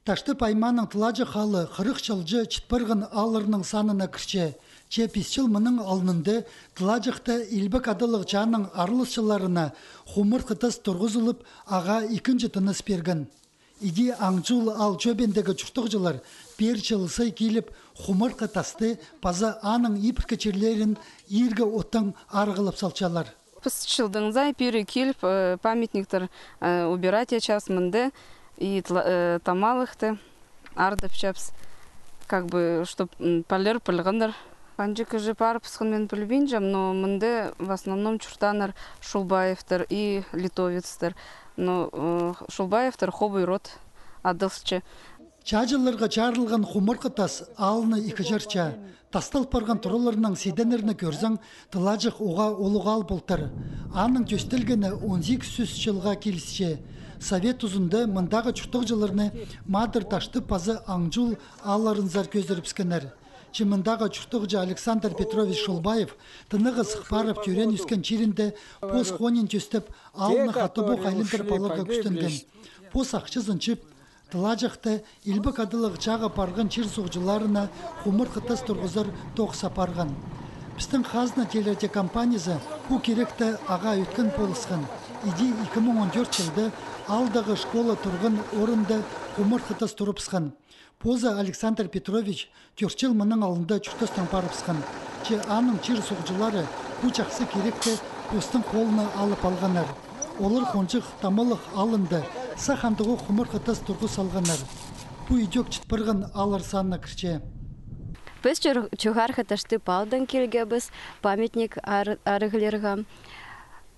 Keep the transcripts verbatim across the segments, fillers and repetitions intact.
Таштып аймааның Тылаҷах аалы хырых чылҷа чіт парған аалларның санына кірче. Че пис чыл мының алнында Тылаҷахта Илбек адалығ чааның араласчыларына хумартхы тас турғызылып, ағаа ікінҷі тыныс пирген. Иди Аңҷул аал чӧбіндегі чуртағҷылар пеер чыл сай киліп, хумартхы тасты паза аның ибіркі чирлерін иирге оттаң арығлап салчалар. Піс чылдаң сай пеер киліп, э, памятниктер, э, убирать итчебіс мында, и тла-, э, тамалыхты ардапчабыс, как бы, чтоб, м, палалар пілгеннер. Анҷа кізі парыбысхан, мин пілбинчем, но мында в основном чуртааннар Шулбаевтар и Литовецтер. Но, э, Шулбаевтар хобый род адалча. Чааҷыларға чарылған хумартхы тас аалны ікі чарча. Тастал парған тураларның сиденнерін кӧрзең, Тылаҷах уғаа улуғ аал полтыр. Аның тӧстелгені он сигіс чӱс чылға килісче. Совет тузында мындағы чуртағҷыларны Мадар, Таштып паза Аңҷул аалларынзар кӧзірібіскеннер. Че мындағы чуртағҷы Александр Петрович Шулбаев тынағ сых парып тӧреен-ӧскен чирінде пос хонин тӧстеп, аалны хатабох айландырып аларға кӱстенген. Пос ахчазын чыып, Тылаҷахта Илбек адалығ чааға парған чир-суғҷыларына хумартхы тас турғызар тоғыс апарған. Пістің «Хазна» телерадиокомпаниязы пу киректі ағаа ӧткін полысхан. Иди ікі муң он тӧрт чылда аалдағы школа турған орында хумартхы тас турыбысхан. Позы Александр Петрович тӧрт чыл мының алнында чуртастаң парыбысхан. Че аның чир-суғҷылары пу чахсы киректі постың холына алып алғаннар. Олар хонҷых Тамалых аалында сах андағ хумартхы тас турғыс салғаннар. Пу идӧк чіт парған ааллар санына кірче. Піс чор-, чоғархы Таштып аалдаң килгебіс, памятник ар-, арығлирға.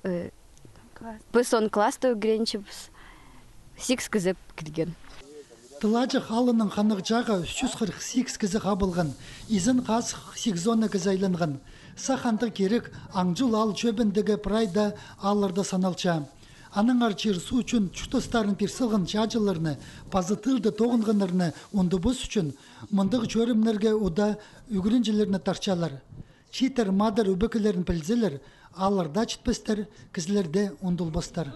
Э, піс он класста ӱгренчебіс, сигіс кізі килген. Тылаҷах аалының ханығ чааға ӱс чӱс хырых сигіс кізі хабылған, изен-хазых сигіс он кізі айланған. Сах андағ кирек Аңҷул аал чӧбіндегі прай даа аалларда саналча. Аннаңар чир-суу ӱчӱн чуртастарын пир салған чааҷыларны паза тылда тоғынғаннарны ундубас ӱчӱн мындағ чӧрімнерге удаа ӱгренҷілерні тартчалар. Чииттер мадар ӧбекелерін пілзелер, ааллар даа читпестер, кізілер дее ундулбастар.